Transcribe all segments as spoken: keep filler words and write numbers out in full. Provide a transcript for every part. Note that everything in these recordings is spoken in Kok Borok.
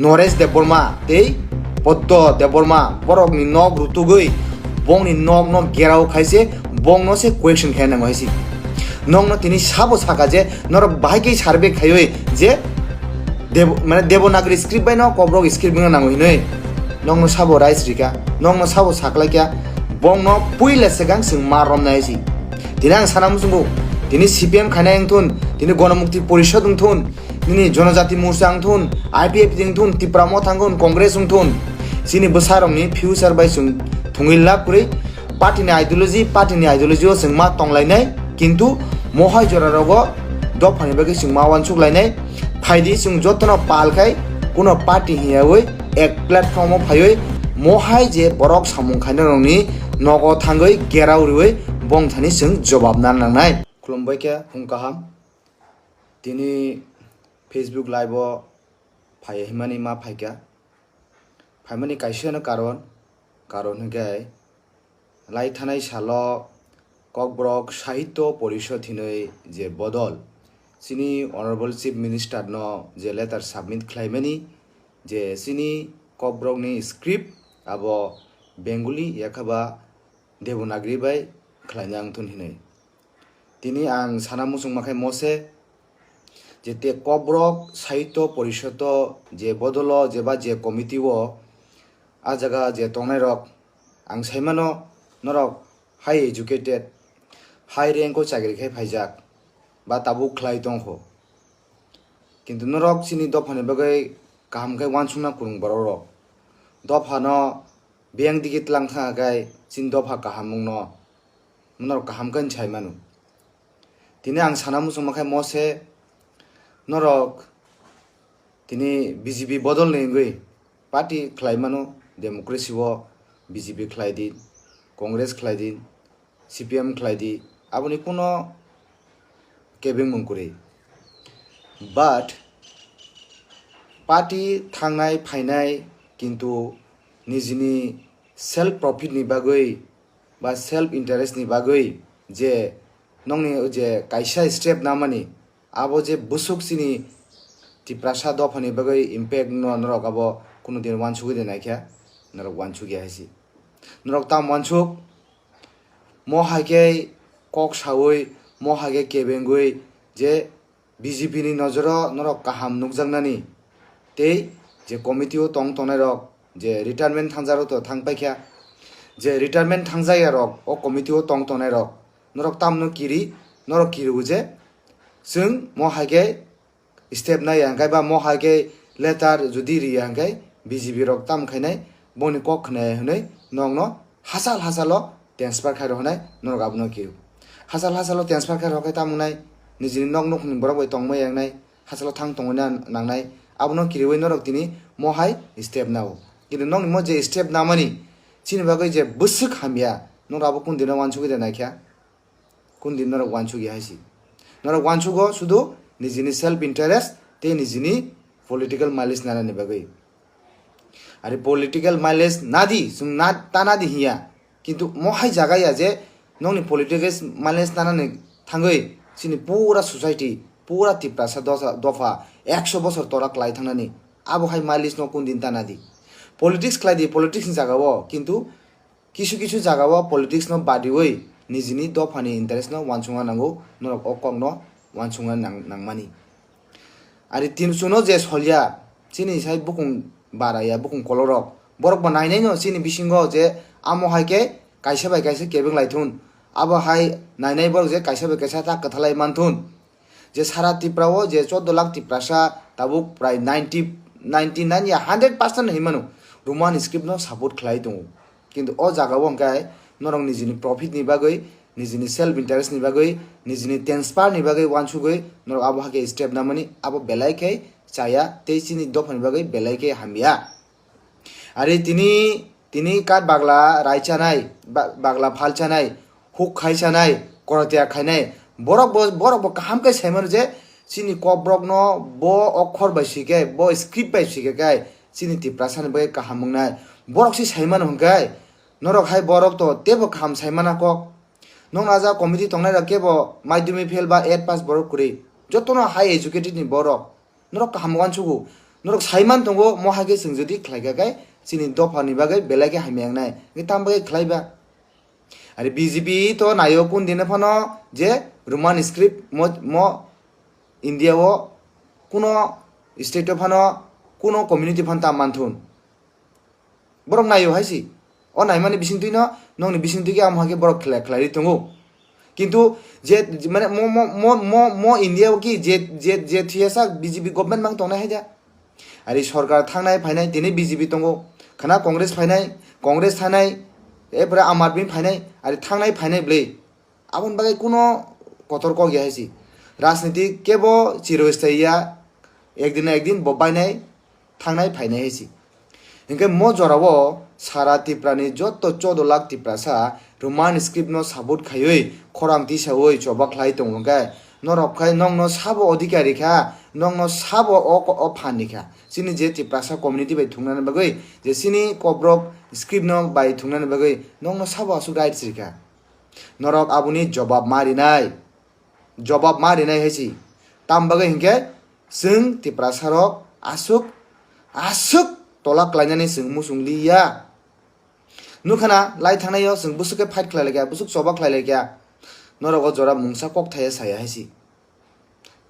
Noresh Debbarma tei Poddo Debbarma borokni nok rutugwi bongni nokno gerao khaise, bongno se question khe nango haisi. Nokno tini sabo saka je norok bahai khe survey khaiwi je Dev-, mane Devanagari script bai no Kokborok script wngna nango hinwi. Nokno sabo rights rika, nokno sabo saklaikya, bongno puila swkang chwng ma romnai haisi. Tini ang sana muchungo, tini C P M khainai wngthun, tini Ganamukti Porishad wngthun, nini Janajati Morcha wngthun, I P F T wngthun, Tipra Motha wngthun, Congress wngthun, chini bwsarokni future bai chwng thwngwi lab kwrwi. Party ni ideology, party ni ideology o chwng ma tonglainai, kintu mohai jora rogo dophani bagwi chwng ma uansuk lainai. Phaidi chwng jotono pal khai kuno party hiyawi ek platform o phaiwi mohai je borok samung khainai rokni nogo thangwi gerao riwi bongthani chwng jobab na nangnai. Khulumbai khe phung kaham. Tini Facebook live o phai himani ma phaikha. Phaimani kaisano karon, karon hwnkhe lai thanai salo Kokborok Sahitya Porishad hinwi je bodol chini Honorable Chief Minister no je letter submit khlaimani je chini Kokborokni script abo Bengali yakhaba Devanagari bai khlaina wngthun hinwi. Tini ang sana muchungma khai mose je te Kokborok Sahitya Porishad o je bodolo jeba je committee o a jaga je tongnai rok ang saimano norok high educated, high rank o chakri khai phaijak ba tabuk khlai tongkho. Kintu norok chini dophani bagwi kaham khe uansukna kwrwng borok rok. Dophano biyang digi tlang thangkha khe chini dopha kaham wngno norok kaham khe sai mano. Tini ang sana muchungma khe mose norok tini B J P bodol ni wngwi party khlai mano, democracy o B J P khlai di, Congress khlai di, C P M khlai di, aboni kuno kebengmung kwrwi. But party thangnai phainai kintu nijini self profit ni bagwi ba self interest ni bagwi je nongni je kaisa step namani, abo je bwswk chini Tiprasa dophani bagwi impact no norok abo kunu din uansugwi de naikha, norok uansukya hai se. Norok tam uansuk, mo hai khe kok saui, mo hai khe kebengwi je B J P ni nojoro norok kaham nukjaknani tei je committee o tong tongnai rok je retirement thangjak rok to thang paikha, je retirement thangjak ya rok o committee o tong tongnai rok norok tamno kiri, norok kiri o je chwng mo hai khe step nai ya hwnkhe ba mo hai khe letter jodi ri ya hwnkhe B J P rok tam khainai boni kok khwnai hwnwi nokno hachal hachalo transfer khai rw hwnai norok abono kiri o. Hachal hachalo transfer khai rw khe tamo wngnai nijini nok nukhungni borok bai tongma ya wngnai hachalo thang tongwi na nangnai abono kiriwi norok tini mo hai step na o. Kintu nokni mo je step namani chini bagwi je bwswk hamya norok abo kundino uansugwi de naikha. Kundin norok uansukya hai se. Norok uansugo sudu nijini self interest tei nijini political mileage nanani bagwi. Ari political mileage nadi, chwng na, ta nadi hiya. Kintu mo hai jaga ya je nokni political mileage nanani thangwi chini pura society, pura Tiprasa dosa, dopha ekso bosor tora klai thangnani. Abo hai mileage no kundin ta nadi. Politics khlai di, politics ni jaga o, kintu kisu kisu jaga o politics no badiwi nijini dophani interest no uansukna nango, norok o kok no uansukna nang-, nangmani. Ari tin chuno je solya, chini sai bukung baraya, bukung kolorok, borok bo nainai no chini bisingo je amo hai khe kaisa bai kaisa kebeng lai thun, abo hai nainai borok je kaisa bai kaisa ta kwthalai man thun. Je sara Tripura o je chordo lakh Tiprasa tabuk prai ninety, ninety nine ya hundred percent hinwi mano Roman script no support khlai tongo. Kintu o jaga o hwnkhe norok nijini profit ni bagwi, nijini self interest ni bagwi, nijini transfer ni bagwi uansugwi norok abo hakhe step namani abo belai khe chaya tei chini dopha ni bagwi belai khe hamya. Ari tini, tini kat bagla rai chanai, ba-, bagla phal chanai, huk khai chanai, korotia khainai, borok bo, borok bo kaham khe sai mano je chini kokborok no bo okhor bai swi khe, bo script bai swi khe khe chini Tiprasa ni bagwi kaham wngnai. Borok se sai mano hwnkhe norok hai borok to teibo kaham sai mana kok. Nokno ah jaga committee tongnai rok kebo madhyamik fail ba eight pass borok kwrwi. Jotono high educated ni borok. Norok kaham uansugo. Norok sai man tongo, mo hai khe chwng jodi khlai kha khe chini dopha ni bagwi belai khe hamya wngnai. Hwnkhe tam bagwi khlai ba? Ari B J P to naio kun dino phano je Roman script mo, mo India o kuno state o phano kuno community phano tam manthun. Borok naio hai si. O naimani bisingtwi no, nokni bisingtwi khe amo hai khe borok khlai, khlai ri tongo. Kintu je, je, mane mo, mo, mo, mo, mo India o ki je, je, je thwiyasak B J P government mang tongnai hai da. Ari sorkar thangnai phainai tini B J P tongo. Khana Congress phainai, Congress thanai, epore Aam Aadmi phainai, ari thangnai phainai bwlwi. Aboni bagwi kuno kotor kok ya hai si. Rajniti kebo chiroi staiya, ekdin na ekdin bo bainai, thangnai phainai hai si. Hinkhe mo jorao sara Tripura ni joto choudo lakh Tiprasa Roman script no support khaiwi khorang tisawi choba khlai tongo hwnkhe norok khai nokno sabo odhikari kha, nokno sabo o, o phan ni kha. Chini je Tiprasa community bai thungnani bagwi, je chini kokrok script no bai thungnani bagwi nokno sabo aswk rights rikha. Norok aboni jobab ma rinai. Jobab ma rinai hai si. Tam bagwi hinkhe chwng Tiprasa rok aswk, aswk tola klainani chwng muchung liya. Nukhana lai thangnai o chwng bwswk khe fight khlai laikha, bwswk choba khlai laikha. Norok o jora mungsa kok thaya saya hai si.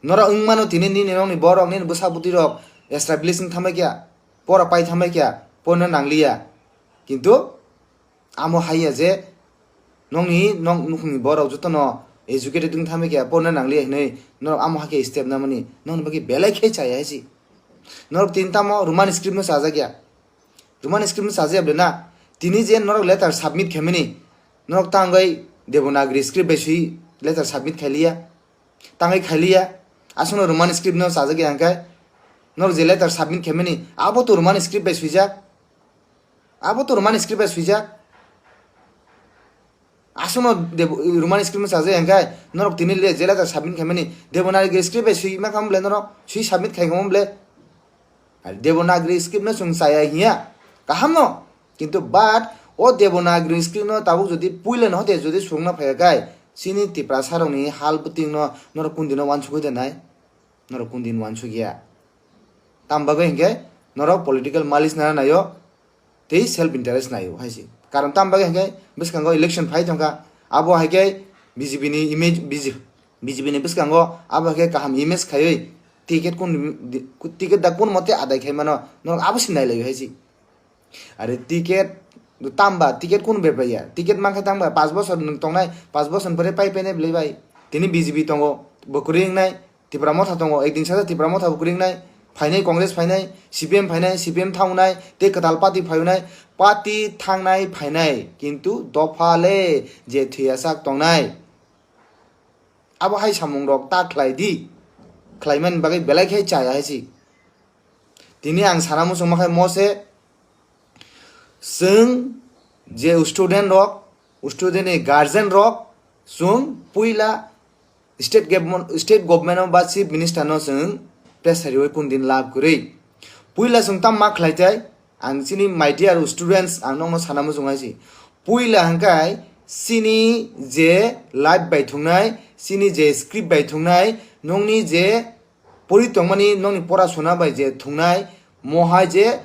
Norok wng mano tini nini nokni borok nini bwsa bwtwi rok establish wng thamai kha, pora pai thamai kha, porna nangliya. Kintu amo hai ya je nokni, nok nukhungni borok jotono educated wng thamai kha, porna nangliya hinwi norok amo hai khe step namani nokni bagwi belai khe chaya hai si. Norok tini tamo Roman script no chajak ya. Roman script no chajak ya bwle na. Tini je norok letter submit khaimani, norok tangwi Devanagari script bai swi letter submit khailiya. Tangwi khailiya. Aswkno Roman script no chajak ya hwnkhe norok je letter submit khaimani, abo to Roman script bai swijak. Abo to Roman script bai swijak. Aswkno Dev-, Roman script no chajak ya hwnkhe norok tini le je letter submit khaimani Devanagari script bai swi ma khamu bwle norok, swi submit khai khamu bwle. Devanagari script no chwng chaya hiya, kaham no. Kintu but o Devanagari script no tabuk jodi puila no hote jodi swrwngna phaiya khe chini Tiprasa rokni hal bwtwing no norok kun dino uansugwi de nai? Norok kun din uansuk ya. Tam bagwi hinkhe norok political malis nana naio, tei self interest naio hai se. Karon tam bagwi hinkhe bwskango election phai tongkha, abo hai khe B J P ni image, B J P, B J P ni bwskango abo hai khe kaham image khaiwi ticket kun, ticket da kun mote adai khai mano, norok abo se nai laio hai se. Are ticket tamba, ticket kun bebaiya? Ticket mankha tamba, paanch bosor nwng tongnai, paanch bosor pore pai painai bwlai bai. Tini B J P tongo, bo kwrwi wngnai, Tipra Motha tongo, ekdin sasa Tipra Motha bo kwrwi wngnai, phainai Congress phainai, C P M phainai, C P M thangnai, tei kwtal party phainai, party thangnai phainai, kintu dopha le je thwiyasak tongnai. Abo hai samung rok ta khlai di, khlaimani bagwi belai khe chaya hai si. Tini ang sana muchungma khai mo se, chwng je student rok, student ni guardian rok, chwng puila state government, state government o ba chief minister no chwng pressure riwi kun din lab kwrwi. Puila chwng tam ma khlai tai, ang chini my dear students, ang nokno sana muchung hai si. Puila hwnkhe chini je life bai thungnai, chini je script bai thungnai, nokni je pori tongmani nokni pora sona bai je thungnai, mo hai je,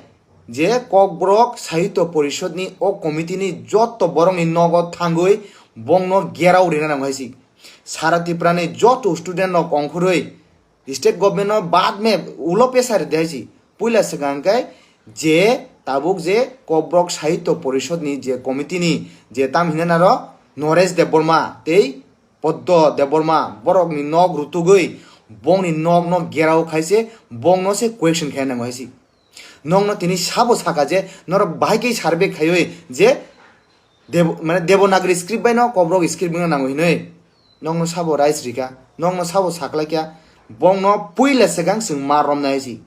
je Kokborok Sahitya Porishod ni o committee ni joto borok ni nogo thangwi bongno gerao rina nango hai si. Sara Tripura ni joto student rok ongkhorwi state government no bad me ulo pesa ride hai si. Puila swkang khe je tabuk je Kokborok Sahitya Porishod ni je committee ni je tam hinna naro Naresh Debbarma tei Poddo Debbarma borokni nok rutugwi bongni nokno gerao khaise bongno se question khe nango hai si. Nokno tini sabo saka je norok bahai khe survey khaiwi je Dev-, mane Devanagari script bai no Kokborok script wngna nango hinwi. Nokno sabo rights rikha, nokno sabo saklaikha, bongno puila swkang chwng ma romnai hai si.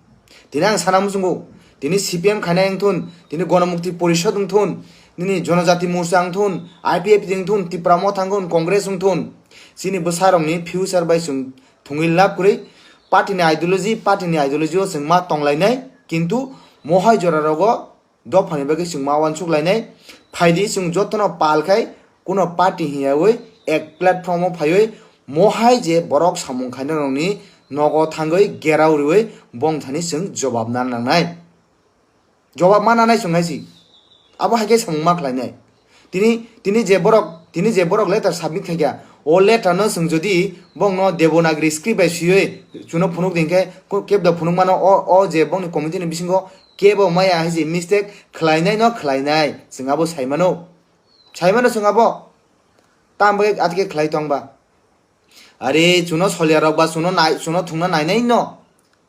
Tini ang sana muchungo, tini C P M khainai wngthun, tini Ganamukti Porishod wngthun, nini Janajati Morcha wngthun, I P F T wngthun, Tipra Motha wngthun, Congress wngthun, chini bwsarokni future bai chwng thungwi lab kwrwi, party ni ideology, party ni ideology o chwng ma tonglainai, kintu mohai jora rogo dophani bagwi chwng ma uansuk lainai. Phaidi chwng jotono pal khai kuno party hiyawi ek platform o phaiwi mohai je borok samung khainai rokni nogo thangwi gerao riwi bongthani chwng jobab na nangnai. Jobab ma nanai chwng hai si. Abo hai khe samung ma khlainai. Tini, tini je borok, tini je borok letter submit khaikha, o letter no chwng jodi bongno Devanagari script bai swiwi chuno phunuk din khe, ko-, kebda phunuk mano o, o je bongni committee ni bisingo kebo maya hai si mistake khlainai no khlainai. Chwng abo sai mano. Sai mano chwng abo. Tam bagwi atike khlai tong ba. Are chuno solia rok ba chuno nai, chuno thungna nainai no.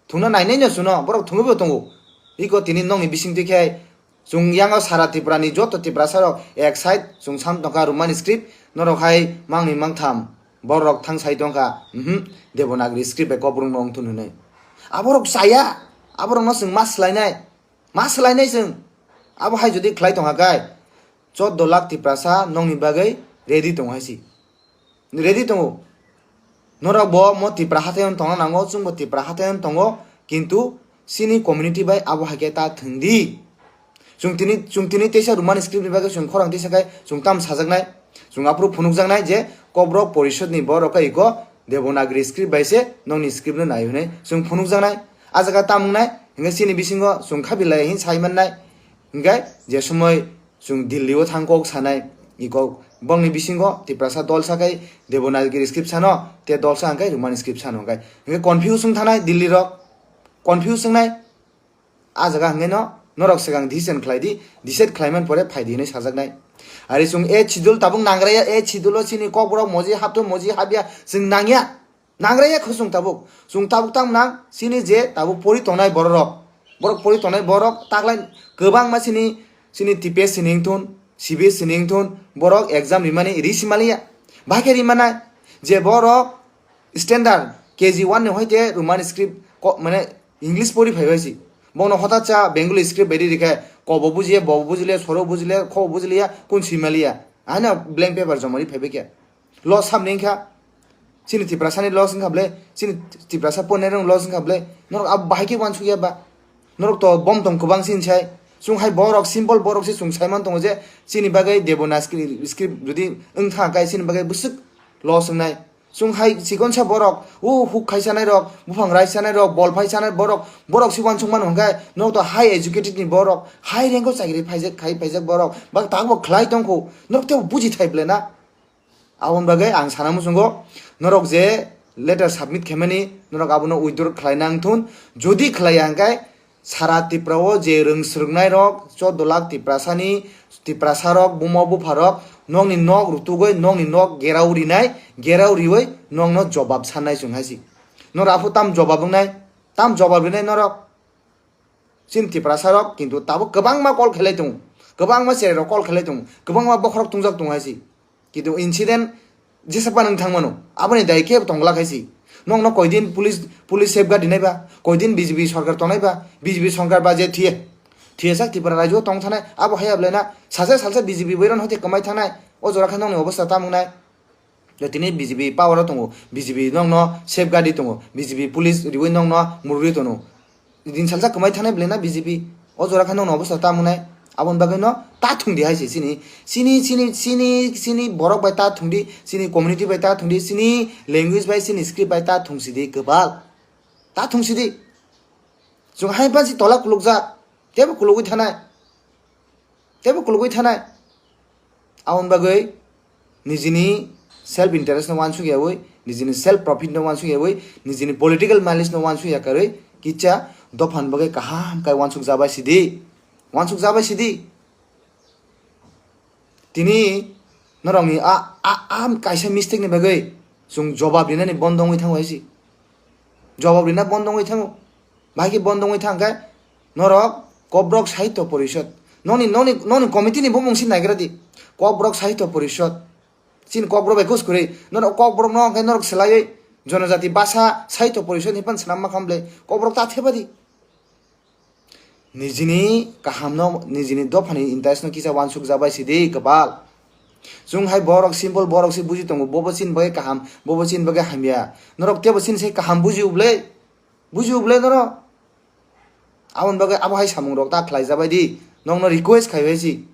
Thungna nainai no chuno, borok thungwi bo tongo. Iko tini nokni bising twi khe chwng yango sara Tripura ni joto Tiprasa rok ek side chwng sam tongkha Roman script, norok hai mangni mangtham borok thang sai tongkha. Mhm, Devanagari script bai Kokborok no wngthun hinwi. Aborok chaya, aborok no chwng ma swlainai, ma swlainai chwng. Abo hai jodi khlai tongkha kai, chordo lakh Tiprasa nokni bagwi ready tongo hai si. Ready tongo. Norok bo mo Tipra hathai on tongna nango, chwng bo Tipra hathai on tongo, kintu chini community bai abo hai khe ta thwng di. Chwng tini, chwng tini teisa Roman script ni bagwi chwng khorang tisa khai chwng tam sajaknai. Chwng aphuru phunukjaknai je Kokborok Porishod ni borok khe iko Devanagari script bai se nokni script no nai hwnwi chwng phunukjaknai. A jaga tam wngnai, hingkhe chini bisingo chwng khabilai hin sai mannai. Hingkhe je somoi chwng Delhi o thang kok sanai, i kok bongni bisingo Tiprasa dolsa khe Devanagari script sano, te dolsa hwnkhe Roman script sano hwnkhe. Hingkhe confuse wng thanai Delhi rok, confuse wngnai. A jaga hwnkhe no norok swkang decision khlai di, decide khlai man pore phai di hinwi sajaknai. Ari chwng eighth schedule tabuk nangraya, eighth schedule o chini Kokborok moji hapto moji hapya chwng nangya. Nangraya kho chwng tabuk. Chwng tabuk tamo nang chini je tabuk pori tongnai bororok. Borok pori tongnai borok taklai kwbangma chini, chini T P S C ni wngthun, C B S C ni wngthun, borok exam rimani ri simaliya. Bahai khe rimanai je borok standard K G one ni hoite Roman script ko-, mane English pori phaibai si. Bono hothat cha Bengali script bai ri rikhe kobo bujiya, bobo bujiliya, soro bujiliya, kho bujiliya, kun simaliya. Ano blank paper joma ri phaibai khe. Loss hamni wngkha. Chini Tiprasani loss wngkha ble, chini Tiprasa ponerong loss wngkha ble. Norok abo bahai khe uansukya ba? Norok to bom tong kwbang chini sai. Chwng hai borok, simple borok se chwng sai man tongo je chini bagwi Devanagari script jodi wng tha khe chini bagwi bwswk loss wngnai. Chwng hai chikonsa borok, o huk khaisanai rok, buphang raisanai rok, bol phaisanai borok, borok se uansuk mano hwnkhe norok to high educated ni borok, high rank o chakri phaijak, khai phaijak borok, ba tabuk khlai tongkho, norok tebo buji thai ble na? Aboni bagwi ang sana muchungo, norok je letter submit khaimani, norok abono withdraw khlai nang thun. Jodi khlaiya hwnkhe sara Tripura o je rwng swrwknai rok, chordo lakh Tiprasani, Tiprasa rok, buma bupha rok, nokni nok rutugwi, nokni nok gerao rinai, gerao riwi nokno jobab sannai chwng hai si. Norok aphuru tam jobab wngnai, tam jobab rinai norok? Chini Tiprasa rok kintu tabuk kwbangma call khelai tongo, kwbangma cherai rok call khelai tongo, kwbangma bokhorok tungjak tongo hai si. Kintu incident jesa pa nwng thang mano, aboni dai khe tong glak hai si. Nokno koidin police, police safeguard rinai ba, koidin B J P sorkar tongnai ba, B J P sorkar ba je thiye, thiye sak Tripura rajyo tong thanai, abo haya belai na, salsa salsa B J P boiron hoite kwmai thanai, o jora khe nokni obostha tamo wngnai? Tini B J P power o tongo, B J P nokno safeguard tongo, B J P police riwi nokno murwi tono. Din salsa kwmai thanai belai na B J P. O jora khe nokno obostha tamo wngnai? Aboni bagwi no ta thung di hai se chini, chini, chini, chini, chini borok bai ta thung di, chini community bai ta thung di, chini language bai, chini script bai ta thung si di kwbal. Ta thung si di. Chwng hai pansi tola kulukjak. Tebo kulugwi thanai. Tebo kulugwi thanai. Aboni bagwi nijini self interest no uansuk yawi, nijini self profit no uansuk yawi, nijini political malice no uansuk yakarwi, kicha dophani bagwi kaham kai uansuk jabai sidi. Uansuk jabai sidi. Tini norokni a, a, a kaisa mistake ni bagwi chwng jobab rinani bondo wngwi thango hai si. Jobab rina bondo wngwi thango. Bahai khe bondo wngwi thang khe norok Kokborok Sahitya Porishod. Noni, noni, noni committee ni bumung si naigra di. Kokborok Sahitya Porishod. Chini Kokborok bai kus kwrwi. Norok Kokborok no hwnkhe norok swlaiwi Jonojati Basa Sahitya Porishod ni phan swnam ma khamble. Kokborok ta theba di. Nijini kahamno, nijini dophani interest no kisa uansuk jabai sidi kwbal. Chwng hai borok simple borok se buji tongo, bobo chini bagwi kaham, bobo chini bagwi hamya. Norok tebo chini se kaham buji uble? Buji uble norok? Aboni bagwi abo hai samung rok ta khlai jabai di. Nokno request khai bai si.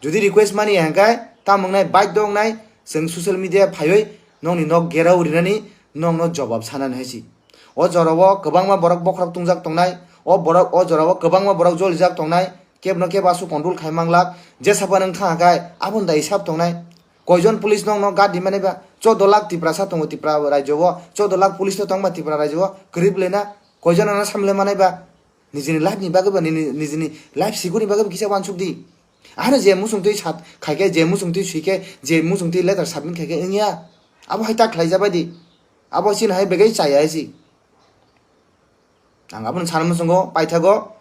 Jodi request mani ya hwnkhe, tamo wngnai, badhyo wngnai, chwng social media phaiwi nokni nok gerao rinani nokno jobab sanani hai si. O jorao kwbangma borok bokhorok tungjak tongnai, o borok, o jorao kwbangma borok jolijak tongnai, kebno kebo aswk control khai manglak, jesa phano wng thangkha khe aboni da hisab tongnai. Koijon police nokno guard di manai ba? Choudo lakh Tiprasa tongo Tripura rajyo o, choudo lakh police no tongba Tripura rajyo o, kwrwi bwlwi na? Koijon ano samle manai ba? Nijini life ni bagwi ba, nini, nijini life secure ni bagwi ba kisa uansuk di. Ano je muchungtwi sat khaikhe, je muchungtwi swikhe, je muchungtwi letter submit khaikhe wngya. Abo hai ta khlai jabai di. Abo chini hai begai chaya hai si. Ang abono sana muchungo paithago.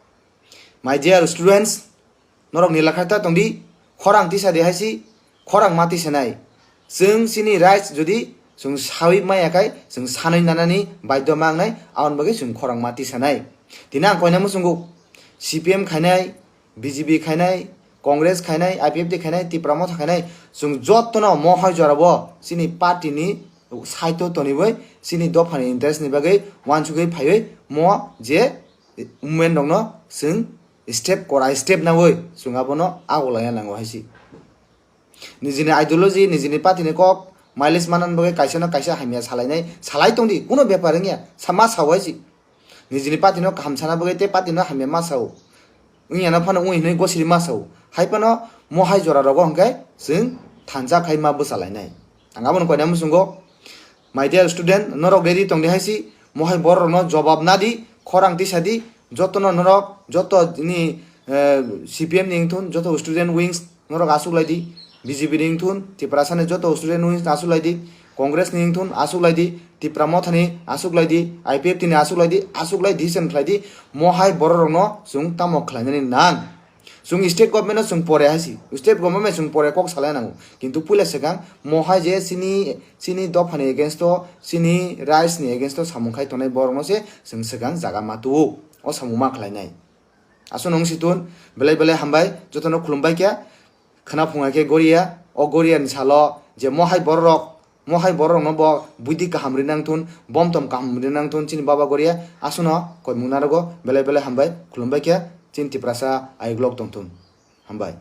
My dear students, norok ni lakha ta tongdi, khorang tisa di hai si, khorang ma tisa nai. Chwng chini rights jodi chwng sawi maya khai, chwng sanwi nanani baidhyo ma wngnai, aboni bagwi chwng khorang ma tisa nai. Tini ang koina muchungo, C P M khainai, B J P khainai, Congress khainai, I P F T khainai, Tipra Motha khainai, chwng jotono mohai jorabo chini party ni side o toniwi chini dopha ni interest ni bagwi uansugwi phaiwi mo je movement rokno chwng step korai step nawi chwng abono agulaiya nango hai si. Nijini ideology, nijini party ni kok mileage manani bagwi kaisa no kaisa hamya salainai, salai tongdi, kuno bepar wngya, sa-, ma sao hai si. Nijini party no kaham sana bagwi tei party no hamya ma sao. Wngya no phano wngwi hinwi gosiri ma sao. Hai phano mohai jora rogo hwnkhe chwng thansa khai ma bwsalainai. Ang abono koina muchungo, my dear student, norok ready tongdi hai si, mohai borok rokno jobab nadi, khorang tisa di, jotono norok, joto ni, eh, C P M ni wngthun, joto student wings, norok aswk lai di, B J P ni wngthun, Tiprasa ni joto student wings aswk lai di, Congress ni wngthun aswk lai di, Tipra Motha ni aswk lai di, I P F T ni aswk lai di, aswk lai di, sen khlai di, mohai borok rokno chwng tamo khlainani nang. Chwng state government no chwng pore hai si, state government no chwng pore kok salai nango, kintu puila swkang mohai je chini, chini dopha ni against o, chini rights ni against o samung khai tongnai borok no se chwng swkang jaga ma tuo, o samung ma khlainai. Aswk nung si tun, belai belai hambai, jotono khulumbai khe, khwna phunga khe goria, o goria ni salo je mohai borok rok, mohai borok rokno bo buidi kaham rinang thun, bomtom kaham rinang thun chini baba goria, aswkno koimung narogo, belai belai hambai, khulumbai khe, chini Tiprasa ayuk lok tong thun. Hambai.